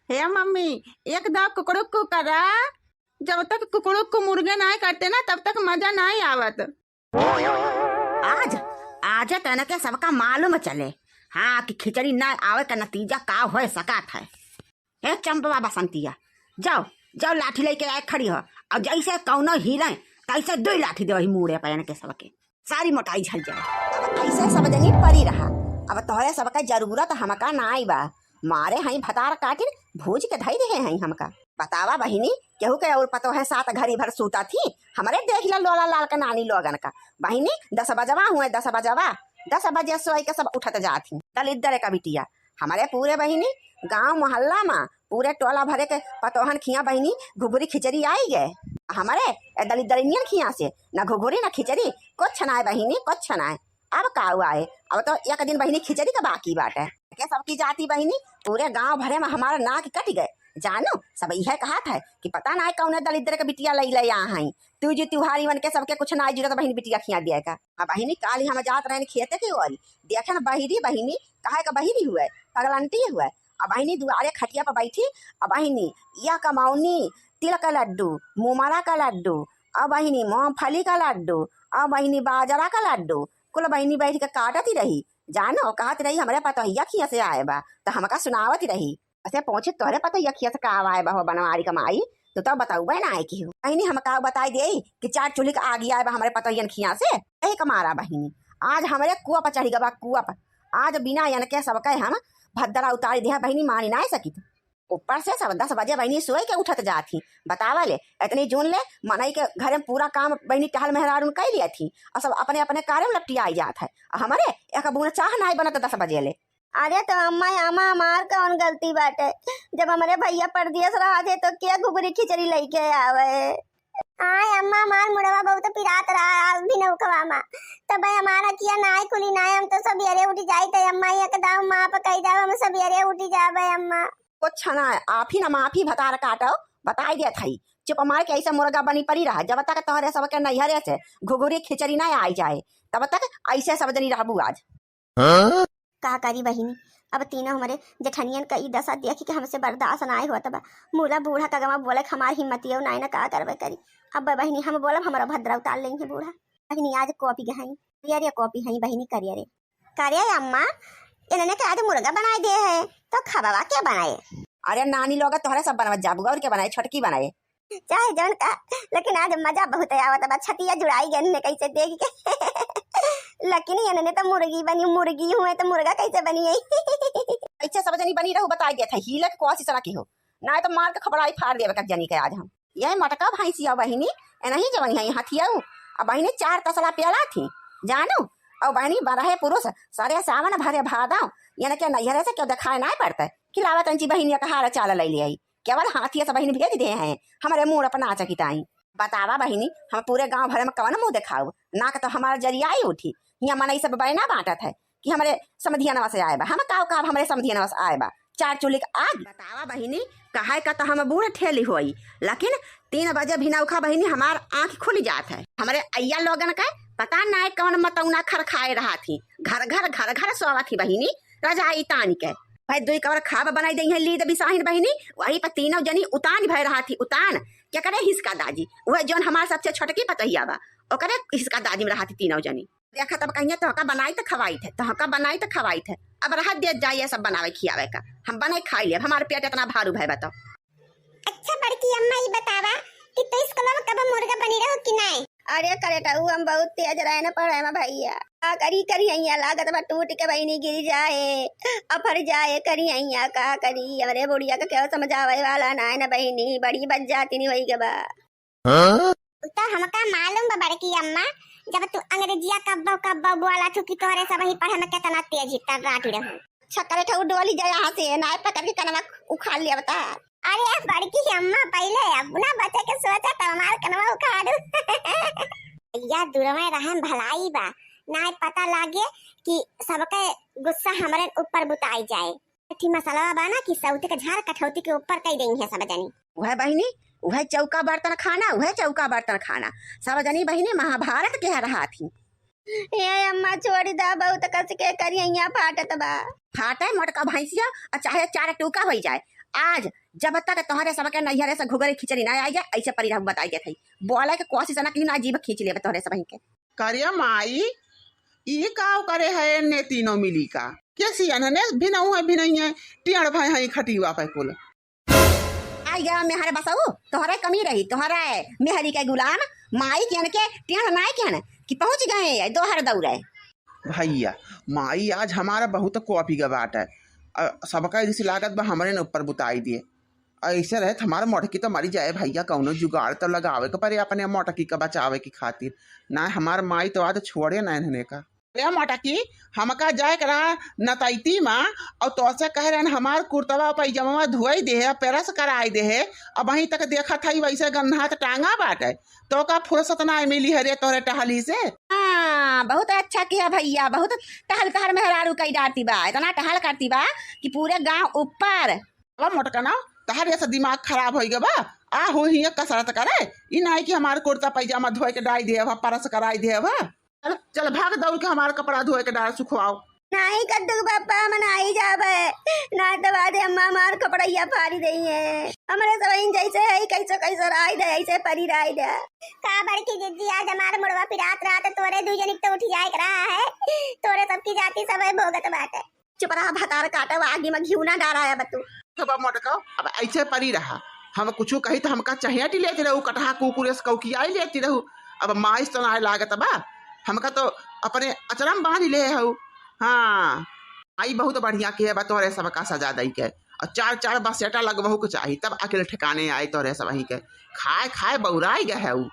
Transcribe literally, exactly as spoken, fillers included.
हे मम्मी, एक दाव कुकड़ुक करा। जब तक कुकड़ुक मुर्गे नाय करते ना, तब तक मजा नाय आवत। आज, आज तनके सबका मालूम चले, हाँ, कि खिचड़ी ना आवे का नतीजा का होए सकत है। हे चंपवा बसंतिया, जाओ, जाओ लाठी लेके आए खड़ी हो, और जैसे कौनो हिले, तैसे दुई लाठी देवही मूड़े पे इनके सबके, सारी मोटाई झल जाए। अब ऐसे सब जनी पड़ी रहा, अब तोहरे सबके जरूरत हमका नाई बा, मारे हई भतार काटिन भूज के धई देहे हई हमका। बतावा बहिनी, केहू के और पतो है सात घड़ी भर सूता थी, हमरे देख ला लोला लाल का नानी लोगन का। बहिनी, दस बजवा हुए, दस बजवा, दस बजे सोई के सब उठत जात ही। दलिद्दर का बिटिया, हमरे पूरे बहिनी गांव मोहल्ला मा पूरे टोला भरे के पतोहन खिया बहिनी घुघुरी खिचड़ी आई गए। हमरे ए दलिद्दरिनियन खिया से ना घुघुरी ना खिचड़ी, कुछ नाय बहिनी, कुछ नाय। अब का हुआ है, अब तो एक दिन बहिनी खिचड़ी का बाकी बाटे। के सबकी जाति बहिनी पूरे गांव भरे मा हमार नाक कट गए। जानो, सब इहे कहत है कि पता नाय कौने दलिद्दर के बिटिया लई लई आ हई। तू जो त्योहारी बन के सबके कुछ नाय जुरत बहिनी बिटिया खिया दिया का। अब बहिनी काली हम जात रहन खेते के ओरी, देखे न बहिरी बहिनी, काहे का बहिरी हुए, पगलंटी हुए। अब बहिनी दुआरे खटिया पर बैठी, अब बहिनी या कमौनी, तिल का लड्डू, मुमरा का लड्डू, अब बहिनी मूंगफली का लड्डू, अब बहिनी बाजरा का लड्डू, कुल बहिनी बैठ के काटत ही रही। जानो, कहत रही हमरे पतोहिया खिया से आए बा, त हमका सुनावत ही रही। असे पूछी तोहरे पतोहिया खिया से का आए बा हो बनवारी का माई, तू तो बतौबे ना आए की हो। बहिनी हम का बताई देई कि चार चूल्ही का आगी आए बा हमरे पतोहियन खिया से। यही का मारा बहिनी, आज हमरे कुआ पर चढ़ी गबा, कुआ पर। आज बिना इनके सबके हम भद्दरा उतारी देहा बहिनी, मानी ना सकित। ऊपर से सब दस बजे बहिनी सोए के उठत जात ही। बतावा ले, इतनी जून ले मनई के घरे में पूरा काम बहिनी टहल मेहरारून कई लिया थी, और सब अपने अपने कार्य में लपटियाई जात है। और हमरे एक बूंद चाह नाई बनत दस बजे ले। अरे तो अम्मा, अम्मा हमार कौन गलती बाटे? जब हमरे भैया परदेस रहा थे तो के घुघरी खिचड़ी लेके आवे? आय अम्मा, हमार मुड़वा बहुत पिरात रहा आज भी नौकवा मा। तब हमारा किया नाय कुली नाय, हम तो सबेरे उठ जाई थे अम्मा, एकदम माफ कई जाओ, हम सबेरे उठ जाबे अम्मा। कुछ ना, आप ही ना माफी भतार काटो, बताई देत हई। चुप मार के ऐसे मुर्गा बनी पड़ी रहा, जब तक तोहरे सबके नैहरे से घुघुरी खिचड़ी ना आई जाए, तब तक ऐसे सब जनी रहबू आज। हाँ? का करी बहिनी, अब तीनों हमरे जेठनियन का ई दशा देख के हमसे बर्दाश्त नाय होत बा। मुला बूढ़ा का गवा बोले के हमार हिम्मतियो नाय, ना का करबे करी। अब बहिनी हम बोलब, हमरा भद्रा उतार लेंगे बूढ़ा। बहिनी आज कॉपी के हई, करिया रे कॉपी हई बहिनी, करिया रे। करिया अम्मा, इन्हने के आज मुर्गा बनाए दे है, तो खबवा के बनाए? अरे नानी लोग तोहरे सब बनवत जाबू, और के बनाए, छोटकी बनाए। चाहे जौन का, लेकिन आज मजा बहुत आवत बा, छतिया जुड़ाई गन ने कैसे देख के। लेकिन इन्हने तो मुर्गी बनी, मुर्गी हुए तो मुर्गा कैसे बनी है? कैसे सब जनी बनी रहू, बताई देत है, हीले के कोशिश ना की हो, ना तो मार के खबड़ाई फाड़ देवे का जनी के आज हम। ये मटका भैंसिया बहिनी, ए नहीं जवनी है हथियाऊ, अब बहिनी चार तसला प्याला थी, जानू, और बहिनी बरहे पुरुष, सरे सावन भरे भादव, इनके नैहरे से क्यों दिखाए ना पड़ते, खिलावत अंची बहिनी का हार चाल ले लिया। केवल हाथिया से बहिनी भेज दे हैं, हमरे मूड़ पर नाच किताई। बतावा बहिनी, हम पूरे गांव भर में कवन मुंह देखाऊ? नाक तो हमार जरियाई उठी। हियां मनई सब बैना बांटत है कि हमरे समधियनवा से आए बा। हम काव काव हमरे समधियनवा से आए बा? चार चूल्ही के आग। बतावा बहिनी, कहे का तो हम बूढ़ ठेली होई, लेकिन तीन बजे भी नौखा बहिनी हमार आंख खुल जात है। हमरे अय्या लोगन का पता नाय कौन मतौना खर खाए रहा थी, घर घर घर घर सोवा थी बहिनी, रजाई तान के। भाई दुई कवर खाब बनाई दई है लीद बिसाहिन बहिनी, वही पर तीनों जनी उतान भय रहा थी, उतान। केकरे हिसका दाजी? वह जौन हमार सबसे छोटकी पतोहिया बा, ओकरे हिसका दाजी में रहा थी तीनों जनी। देखा तब कहिए तोहका बनाई त खवाई थे, तोहका बनाई त खवाई थे। अब रहा दे जाइए सब बनावे खियावे का, हम बनाई खाई ले, अब हमारे पेट इतना भारू भय बताओ। अच्छा बड़की अम्मा, ई बतावा कि तू स्कूल में कब मुर्गा बनी रहो कि नाय? अरे करेटऊ, हम बहुत तेज रहे न पढ़े में भैया। का करी, करिहैया लागत बा टूट के बहिनी गिर जाए, अफर जाए, करिहैया का करी? हमरे बुढ़िया के केहू समझावे वाला नाय न बहिनी, बड़ी बज्जातिन होई के बा। हाँ? उ तो हमका मालूम बा बड़की अम्मा, जब तू अंग्रेजिया कब्बो कब्बो बोला थू कि तोहरे सब ही पढ़े में केतना तेज ही तर्राटी रहू। अच्छा करेटऊ, डोली जा यहाँ से, नाय पकड़ के कनवा उखाड़ लिया बता। अरे बड़की अम्मा, पहिले अपना बचे के सोचा, तब हमार कनवा उखाड़ू। या दूर में रहन भलाई बा, नाय पता लागे कि सबके गुस्सा हमरे ऊपर बुताई जाए। अथी मसलवा बा ना कि सौते के झार कठौती के ऊपर कई देई है सब जनी। वह बहिनी, वह चौका बर्तन खाना, वह चौका बर्तन खाना। सब जनी बहिनी महाभारत के रहा थी। ए अम्मा छोड़ी दा, बहुत कस के करिहैया फाटत बा। फाटे मोटका भैंसिया, और चाहे चार टूका होई जाए, आज जब तक तोहरे सबके नैहरे से घुघरी खिचड़ी ना आई जाए, ऐसे परी रहू, बताई देत हई। बोले के कोशिश ना की, ना जीभ खींच लेबे तोहरे सबही के। करे माई, ई काव करे है एन्ने तीनों मिली का? के सियनने भिनऊ है, भिनई है, टियड़ भय है खटिवा पे कुल। आई गा मेहर बसऊ, तोहरे कमी रही, तोहरे मेहरी के गुलाम, माई केन के टियड़ नाई केन कि पहुँच गए दोहर दौरे। भैया, माई आज हमारा बहुत कॉपी का बात है। अ, सबका जैसे लागत बा हमरे न ऊपर बुताई दिए। ऐसे रहे त हमार मोटकी तो मरी जाए भैया, कौनो जुगाड़ तो लगावे के पड़े अपने मोटकी का बचावे की खातिर। ना हमार माई तो आज छोड़े ना इन्हने का। अरे मोटकी, हमका जाए के रहा नतैती मा, और तोसे कह रहे हमार कुर्तवा पैजामा धोई दे है, प्रेस कराई दे है। अब वहीं तक देखत हई वैसे गन्हात टांगा बाटे, तो का फुर्सत ना मिली है रे तोरे टहली से। हाँ, बहुत अच्छा किया भैया, बहुत टहल तहर मेहरारू कई डारती बा, इतना टहल करती बा कि पूरे गांव ऊपर। अब मोटका ना, तहर ऐसा दिमाग खराब होई गवा। आ हो हिया कसरत करे, ई नाई कि हमार कुर्ता पैजामा धोए के डाई देवा, परस कराई देवा। चल, चल भाग दौड़ के हमार कपड़ा धोए के डार सुखवाओ। नाई कद्दू के पापा, हम नाई जाबे, ना तो बादे अम्मा हमार कपड़ैया फाड़ी देई है। हमरे सब इन जैसे है, कैसे कैसे राई दे, ऐसे परी राई दे। का बड़की जिज्जी, आज हमार मुड़वा पिरात रहा तो तोरे दुई जनिक तो उठ जाए के रहा है, तोरे सबकी जाति सब है भोगत बाटे। चुप रहा, भतार काटे, आगी में घिउ ना डारा है बतू। हे बा मोटका, अब ऐसे परी रहा, हम कुछ कही तो हमका चहेटी लेती रहू, कटहा कुकुर से कौकियाई लेती रहू। अब माइस तो नाय लागत बा, हमका तो अपने अचरम बांध ले हऊ। हाँ, आई बहुत बढ़िया के बा तोरे सबका सजा दई के, और चार चार बसेटा लगवहू के चाही, तब अकेल ठिकाने आए तोरे सबही के। खाए खाए बौराई गए है ऊ।